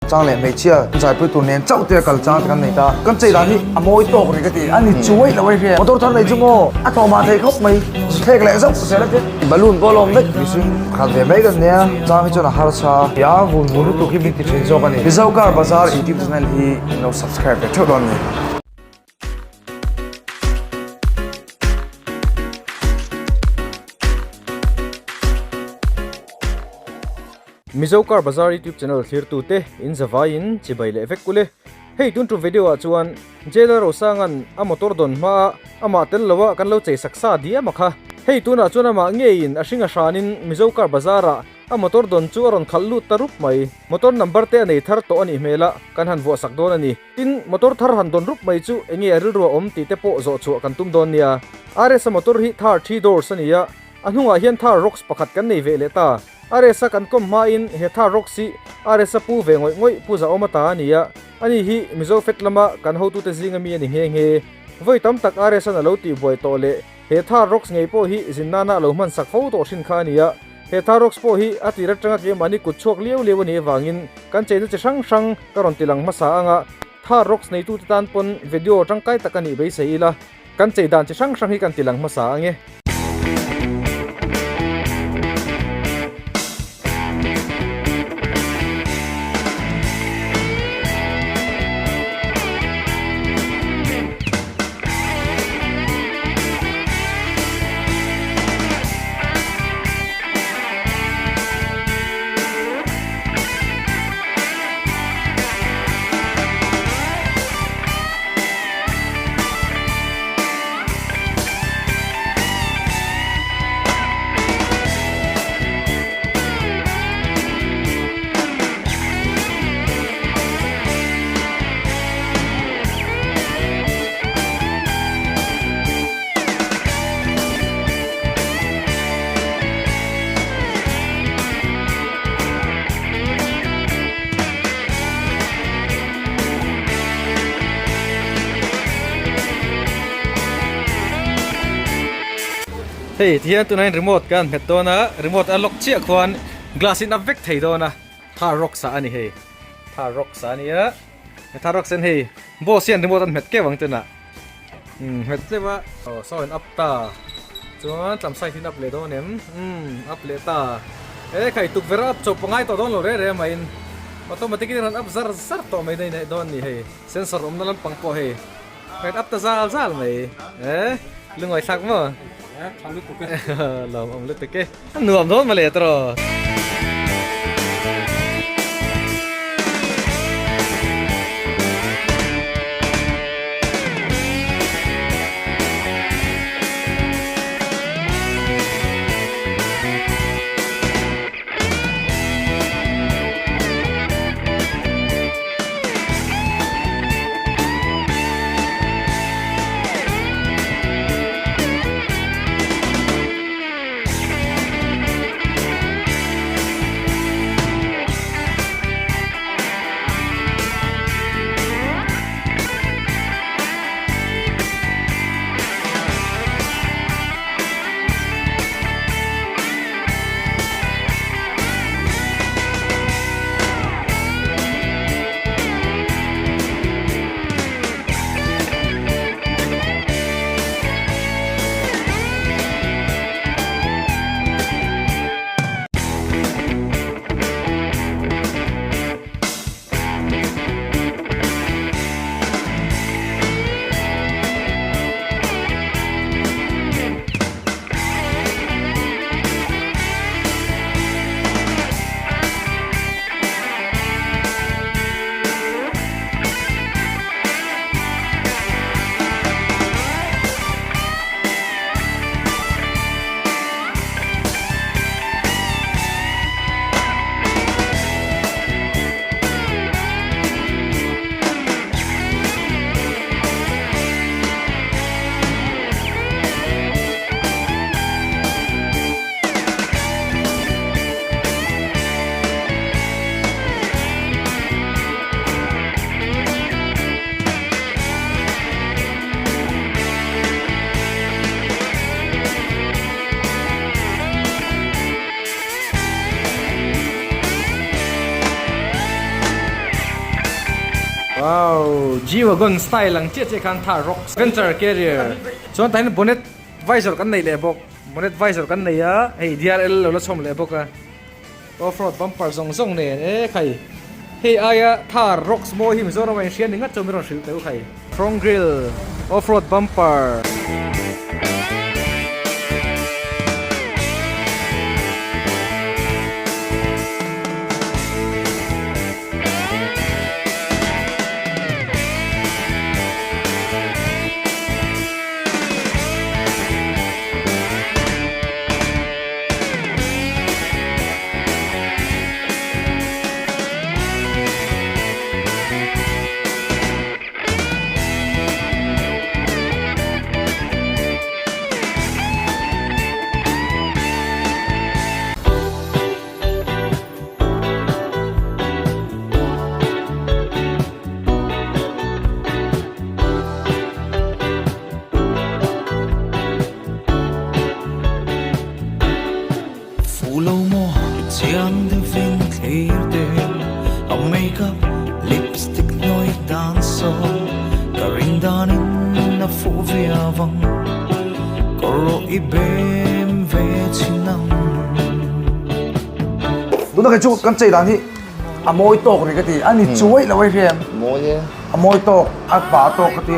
Chang leh hmeichhia zaipui tur nen chauh te a kal chang te kan nei ta. Kan chei dan hi a mawi tawk ni ka ti. A ni chuai lo a hria. Motor thar nei chu maw a thlawh mah thei khawp mai. Thlek leh zauh zel a ti. Balloon pawh a lawm vek. Mihring khat ve mai kan nia. Chang hi chuan a harsa. Tia vun vun lutuk hi min ti thin zawk a ni. Mizo Car Bazaar YouTube channel hi in lo subscribe ve theuh dawn a ni. Mizo Car Bazaar YouTube channel thlirtute in zavaiin chibai leh vek ule. Hei tun tum video ah chuan Jailer Rosanga'n a motor dawn hmaa amah tel loa kan lo chei sak sa diam a kha. Hei tunah chuan amah ngeiin a hring a hranin Mizo Car Bazaar ah a motor dawn chu a rawn khalh lut ta rup mai. Motor number te a nei thar tawh a nih hmel a, kan han vuah sak dawn a ni. Tin, motor thar han dawn rup mai chu enge a rilru a awm tih te pawh zawh chhuah kan tum dawn nia. RS-a motor hi Thar three doors a ni a, a hnungah hian Thar Rocks pakhat kan nei ve leh ta. RS-a kan kawm hmain he Thar Rocks hi RS-a pu ve ngawih ngawih Pu Zahawma ta a ni a, ani hi Mizo Fet lama kan hotute zinga mi a ni nghe nghe. Vawi tam tak RS-a'n a lo tihbuai tawh leh he Thar Rocks ngei pawh hi zin nana a lo hman sak fo tawh hrin kha a ni a. He Thar Rocks pawh hi a tir atanga keimahni kut chhuak liau liau a nih avangin kan cheina chi hrang hrang ka rawn tilang hmasa ang a, Thar Rocks neitute tan pawn video tangkai tak a nih beisei ila. Kan chei dan chi hrang hrang hi kan ti lang hmasa ang e. Hei tihian tunah hian remote kan hmet dawn a remote a lock chiah khuan glass in a vek thei dawn a thar rocks ah a ni hei thar rocks ah a ni a he thar rocks hian hei boss hian remote an hmet keuh ang tunah umm hmet tleuh a aw saw in up ta chuan tlam side in up leh dawn em umm up leh ta e khai tukverh a up chawp a ngai tawh dawn lo reh reh mai in automatic in a rawn up zar zar tawh mai daih dawn a ni hei sensor awmna lampang pawh hei rawn up ta zal zal mai e lungawi thlak maw lawm awm lutuk e a nuam dawn mawle tawh. Wow, G-Wagon style ang chiah chiah khan Thar Roxx Venture Carrier. Chuan tah hian bonnet visor kan nei leh bawk. Bonnet visor kan nei a, hei DRL lo la chhawm leh bawk a. Off road bumper zawng zawng nen e khai. Hei aia Thar Roxx mawi hi Mizoram ah in hria ni ngat chu min rawn hrilh teh u khai. Front grill, off road bumper. Fu lo maw chiang deuhin thlir te A makeup lipstick hnuai dan sawn Ka ring danin a fuh viau ang Ka rawh i bem ve chin ang. Tuna kei chu kan chei dan hi a mawi tawk ri ka ti a ni chuai lo ai hriam. Mawi e. A mawi tawk a pa tawk ka ti.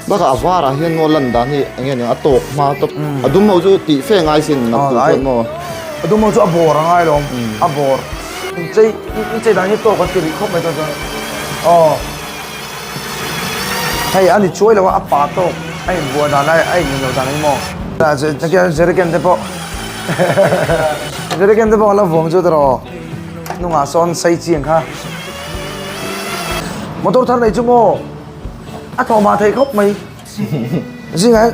Bakah a varah hian maw lan dan hi eng nge niang a tawk hma tawp a dum ho chu tih fe ngai sin nak tur chuan maw. A dum ho chu a bawr a ngai lo a bawr. Inchei inchei dan hi tawk an ti rih khawp mai chuan chuan aw hei a ni chuai lo a a pa tawk a inbuah dan a a inneih loh dan hi maw. Jerrycan te pawh jerrycan te pawh a la vuam chu tiraw hnungah sawn sei chiang kha motor thar nei chu maw a thawh mah thei khawp mai. Zingah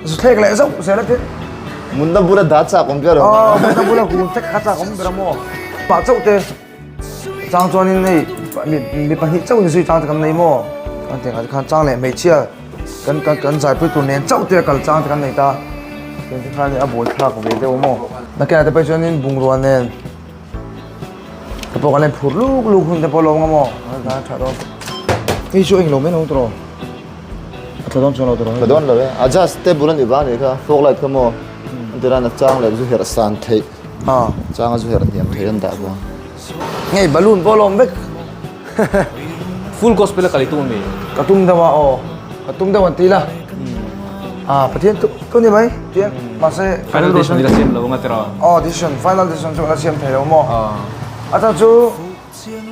zu thlek leh zauh zel a ti. Munna bula dah chak awm ber a. Aw, munna bula hum tek kha chak awm ber a maw. Pah chauh te chang chuanin hei mi mi pahnih chauh in zui chang te kan nei maw. Kan tih ang khan chang leh hmeichhia kan kan kan zaipui tur nen chauh te a kal chang te kan nei ta. Tiang te khan a buai thlak ve deuh a maw. Nakinah te pawh chuanin bungrua nen te pawh kan en phur luk luk hun te pawh a lo awm ang a maw. A tha dawn. Hei chu englo mai lo tawh. A tla dawn chuan lo tawh Tla dawn lo e. Adjust table a nih vang nih kha fog light kha maw an ti ran a chang leh zu herh san theih chang a zu herh hniam theih an dah bawk a. Ngei balloon pawh a lawm vek. Full gospel a kal i tum ami? Ka tum deuh a aw. Ka tum deuh an ti la. Ah Pathian tu tu ni mai tiang mahse Final decision la siam lo anga tiraw? Aw decision final decision chu la siam thei lo maw? A chhan chu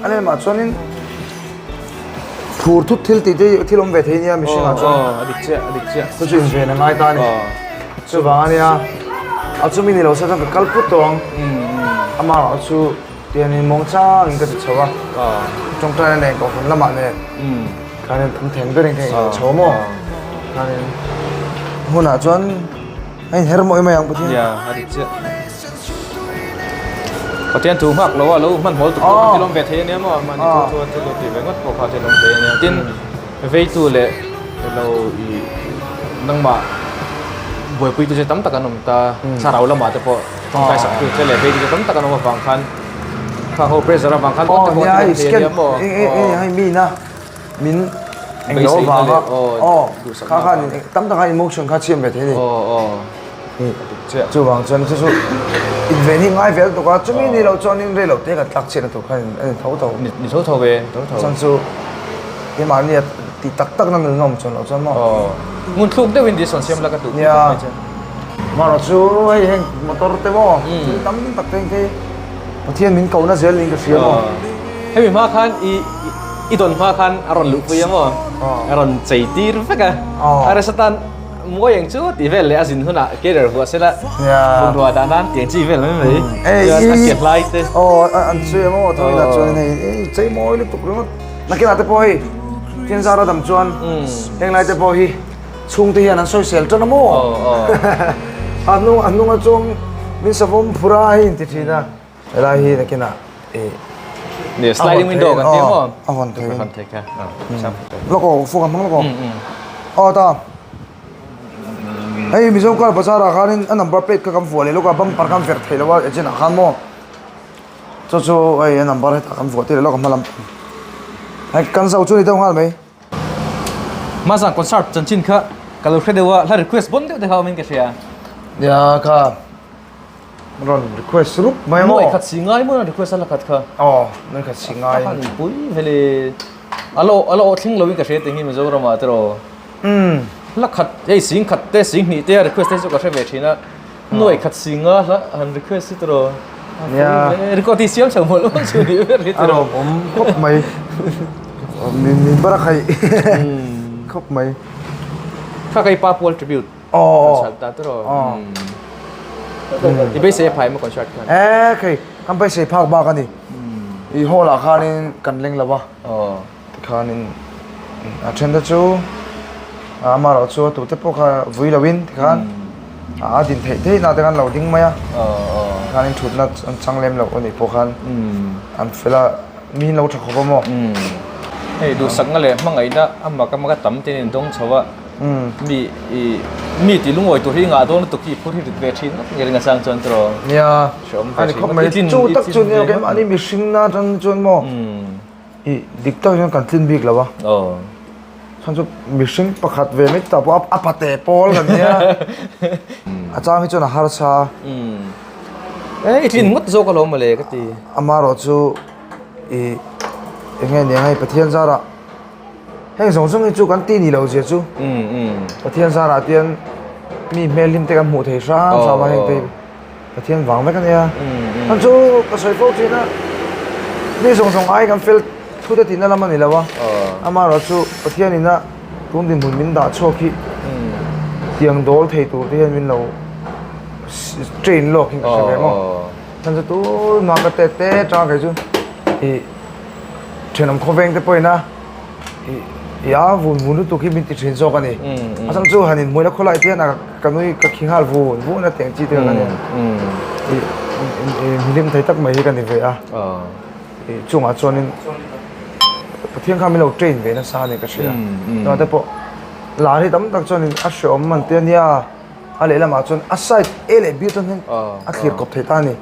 A lehlamah chuanin phur thut thil tih te thil awm ve thei nia mihringah chuan. Aw, a dik chiah, a dik chiah. Chu chu inven a ngai ta a ni. Chuvang a nia, a chumi ni lo se chuan ka kal put tawh ang. Amaherawh chu tianin mawng changin ka ti chho a, tawngtaina nen kohhran lamah nen khanin tam theng berin ka inhmu chho maw? Khanin hunah chuan a inher mawih mai ang Pathian. Nia, a dik chiah. Pathian thu nghak lo a lo hmanhmawlh tuk pawh kha thil awm ve thei ania maw mahni thu chuan thil lo tih ve ngawt pawh kha thil awm thei ania tin veitu leh lo i nangmah buaipui tu che tam tak an awm ta thlarau lamah te pawh tawngtai sak tu che leh veitu che tam tak an awm avang khan khang ho pressure avang khan te pawh thil awm thei ania maw hei mi na min englo avanga aw kha khan tam tak khan emotion kha chhiam ve thei a ni. Chuvang chuan chu chu inven hi ngai vel tuk a, chumi ni lo chuanin rei lo te kan tlak chhiatna tur khan a ni tho tho. Ni tho tho ve, tho tho. Chuan chu keimahni a tih tak tak na nun a awm chuan loh chuan maw. Aw, hmun thluk deuhin decision siam la ka duh Nia, marawh chu hei heng motor te maw thil tam tak te hi Pathian min ko na zel niin ka hria maw. Hemi hma khan i i dawn hma khan a rawn luhpui a maw, a rawn chei tir vek a, a resa tan Mawi eng chu tih vel leh a zin hunah career vuah sela bungrua dah nan tiang chi vel mai mai chuan a ke hlai te. Aw an sawi ang aw thawin ah chuan hei ei chei mawi lutuk ringawt nakinah te pawh hei Thianzara dam chuan heng lai te pawh hi chhungte hian an sawisel tan a maw a hnung a hnunga chuang min savawm phur a hei inti thin a helai hi nakinah ih Ni sliding window kan ti maw a hawn thei a hawn thei kha lawk aw fuk a hmang lawk aw aw ta hei Mizo car bazar ah khanin a number plate kha kan vuah leh lawk a bumper khan verh theih lo a agent ah khan maw chu chu hei a number hetah kan vuah tir leh lawk a hma lam. Hei kan zo chu ni deuh nghal mai. Hmazan concert chanchin kha ka lo hre deuh a, hla request bon deuh te kha awmin ka hria. Nia kha rawn request rup mai maw? Nuai khat si ngai maw rawn request a la khat kha. Aw, nuai khat si ngai. A han pui vele a la a la aw thleng loin ka hria tih hi Mizoram ah tiraw. Umm. Hla khat hei sing khat te sing hnih te a request te chu ka hre ve thin a. Nuai khat si nga hla han request hi tiraw. Nia. Record hi siam chho mawlh mawlh chu ni ber hi tiraw. A lawmawm khawp mai. Min min bar a khaih khawp mai. Kha kai pa Paul tribute. Aw. Concert ta tiraw. Aw. I beisei a phai maw concert khan? E khei kan beisei phak bak a ni. I hall ah khanin kan leng lo a. Aw. Tikhanin a then te chu amaherawh chu a tute pawh kha vui loin tikhan a din theih theih na te khan lo ding mai a tikhanin thutna an chang lem loh anih pawh khan an fel a mi in lo tha khawp a maw. Hei duhsakna leh hmangaihna a mak a mak a tam ten in dawng chho a mi ih mi tih lungawi tur hi i ngah dawn lutuk hi i phur hi rit ve thin ngawt nge ring a chang chuan tiraw. Nia a ni khawp mai chu tak chu nia keimahni mihring na atang chuan maw. I dik tak hian kan tlin bik lo a. Aw. Chhan chu mihring pakhat ve mai ta pawh a pate pawl kan nia. A chang hi chuan a harsa a. Umm. E i tlin ngawt zawk alawm mawle ka ti. Amaherawh chu i eng nge nia hei Pathian zarah heng zawng zawng hi chu kan ti ni lo zia chu. Umm umm. Pathian zarah tian mi hmel hlim te kan hmuh thei hrang hrang a heng te. Pathian vang vek a nia. Chuan chu ka sawi fo thin a, mi zawng zawng ai kan fel thu te tihna lam a ni lo a, amaherawh chu Pathian ina tun dinhmun min dah chhuak hi tiang dawl thei tur te hian min lo train lawk hi ka hre ve maw. Chuan chu tun hma ka tet te tang kei chu ih thenawm khawveng te pawhin a I a vun vun lutuk hi min ti thin zawk a ni. A chang chu han inhmuihna khawlai te hian a ka nui ka khi nghal vun vun a teng chi te kha nia. I hlim thei tak mai hi ka ni ve a. I chungah chuanin Pathian kha min lo train ve nasa a ni ka hria. Tunah te pawh lar hi tam tak chuanin a hreawm man te a nia. A lehlamah chuan a side A leh B chuan hian a thlir kawp thei ta a ni.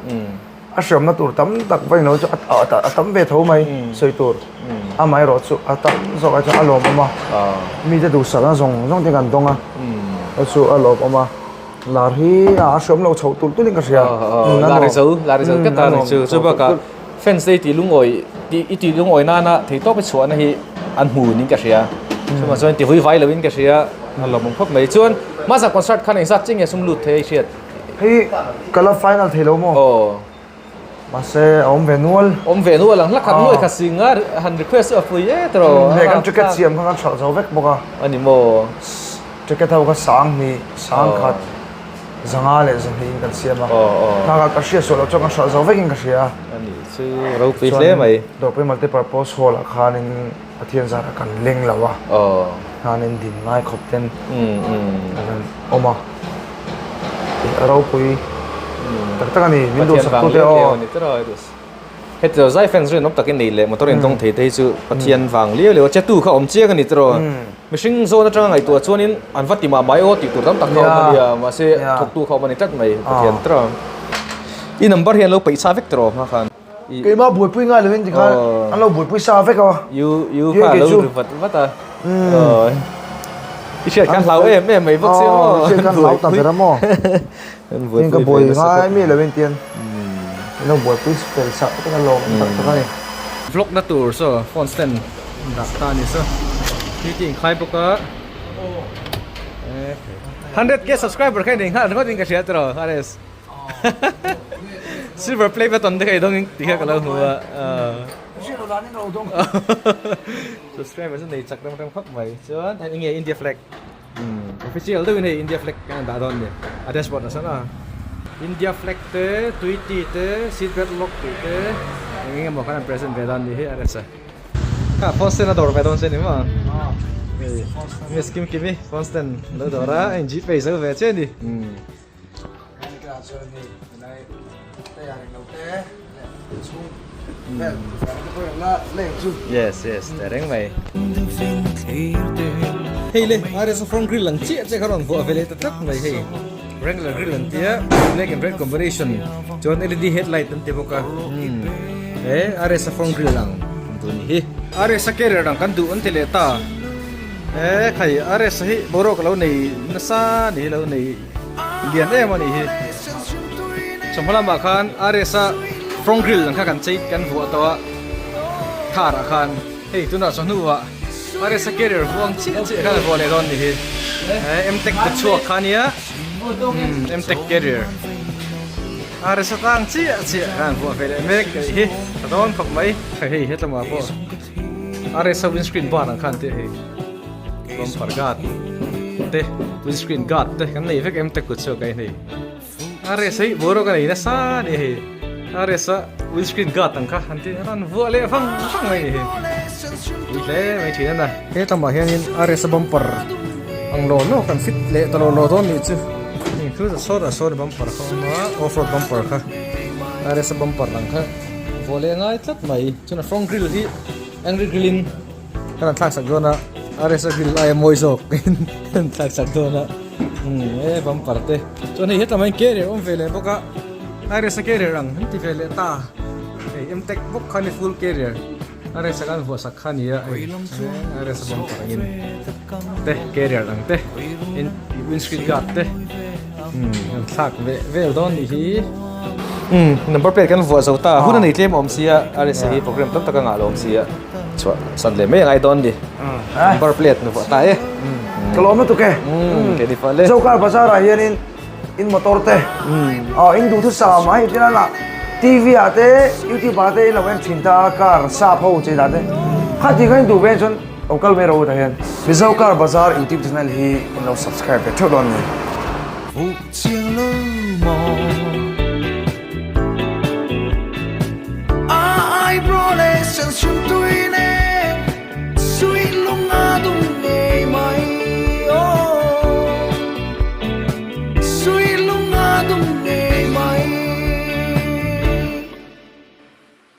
A hriamna tur tam tak va inlo chu a tam ve tho mai sawi tur amaherawh chu a tam zawk ah chuan a lawmawm a mite duhsakna zawng zawng te kan dawng a chu chu a lawmawm a lar hi a hriam lo chhoh tulh tulh in ka hria lar i zo lar i zo ka ta ni chu chu bakah fans te i tih lungawi i tih lungawi nana theihtawp i chhuahna hi an hmu niin ka hria chuvang chuan ti vui vai lo in ka hria a lawmawm khawp mai chuan hmasa concert khan engzat chiah nge sum lut thei a i hriat. Hei ka la final thei lo maw? Aw. Mahse a awm ve nual. Awm ve nual ang hla khat nuai kha si nga han request chu a pui e tiraw. Hei kan ticket siam kha kan hralh zo vek bawk a. A ni maw? Ticket ho kha sang hnih, sang khat, zanga leh zahnih in kan siam a. Aw aw. Kha ka hria suah loh chuan kan hralh zo vek in ka hria. A nih chu ropui hle mai. Chuan Dawrpui Multipurpose Hall ah khanin Pathian zarah kan leng lo a. Aw. Khanin din ngai khawp ten kan awm a. A ropui tak tak a ni min duhsak tu te aw. Heti lo zai fans rinawm takin nei leh motor in tawng thei te hi chu Pathian vang liau liau a che tu kha awm chiang a ni tiraw. Mihring zawn atanga ngaihtuah chuanin an va ti mah mai aw tih tur tam tak kha awm a nia mahse thawktu kha awm a ni tlat mai Pathian tiraw. I number hi an lo peih sa vek tiraw hma khan. Keimah buaipui ngai lovin tikhan an lo buaipui sa vek a. U U kha a lo ri vat vat a. I hriat khan hlau em em mai bawk sia maw. I hriat khan hlau ta ber a maw. Tin ka buai ngai mi lovin tian an lo buaipui fel sak vek a lawm tak tak a ni. Vlog na tur saw phone stand dah ta a ni saw. Titi inkhai bawk a. 100k subscriber kha i nei nghal ringawt in ka hria tiraw RS. Silver play button te kha i dawng in tih kha ka lo hmu a. Subscriber chu nei chak rem rem khawp mai. Chuan hei enge India flag. Official deuhin hei India flag kan dah dawn a ni. A dashboard a san a. India flag te, tui ti te, seat belt lock tih te eng eng emaw khan an present ve dawn a ni hi a resa. Kha phone stand a dawr ve dawn che ni maw? Miss Kim Kimi phone stand lo dawr a, a in gpay zo ve che a ni. Yes yes ta reng mai. Hei le RS front grill ang chiah chiah kha rawn vuah ve leh ta tlat mai hei. Wrangler grill an tia black and red combination chuan LED headlight an ti bawk a. E RS front grill ang tur ni hi. RS a carrier ang kan duh an ti leh ta. E khai RS hi boruak a lo nei nasa a ni hi lo nei lian em a nih hi. Chawhma lamah khan RS a front grill ang kha kan chei kan vuah tawh a thar ah khan hei tunah chawhnu ah RS a carrier vuang chiah chiah khan a vuah leh dawn a nih hi. E M-tech kut chhuak kha a nia M-tech carrier. A resa tlang chiah chiah khan vuah ve leh mek a nih hi ka dawn khawp mai. Hei hetlangah pawh a resa windscreen bar ang khan tih hei bumper guard te windscreen guard te kan nei vek em te kut chhuak a hei a resa hi boruak a nei nasa a ni hei a resa windscreen guard ang kha an tih an vuah leh vang vang mai a ni hei pui hle mai thin a na. Hetlangah hianin a resa bumper ang law law kan fit leh ta law law dawn nih chu. Heng thil za sawtah sawn bumper kha a awm a off road bumper kha RS a bumper lang kha vuah leh ngai tlat mai chuan a front grill hi angry grill in kan han thlak sak dawn a RS a grill aia mawi zawk in kan han thlak sak dawn a umm e bumper te chuan hei hetah mai carrier awm ve leh bawk a RS a carrier ang an ti ve leh ta hei mtech bawk kha a ni full carrier. A resa kan vuah sak kha a ni a hei a resa bumper angin te carrier ang te in windscreen guard te umm an thlak ve vel dawn nih hi umm number plate kan vuah zo ta hun a nei tlem awm sia a resa hi program tam tak a ngah lo awm sia chhuah san leh mai a ngai dawn ni number plate nu vuah ta e ka lawm lutuk e umm ke ni fah le Zokar bazar ah hianin In motor te aw in duhthusam a hei tin a TV ah te YouTube ah te in lo en thin ta a car sap ho chei dah te kha ti kha in duh ve chuan lo kal mai rawh u tah hian Mizo Car Bazaar YouTube channel hi in lo subscribe ve theuh dawn a ni. Fuh chiang lo maw A eyebrow leh sen sum tui.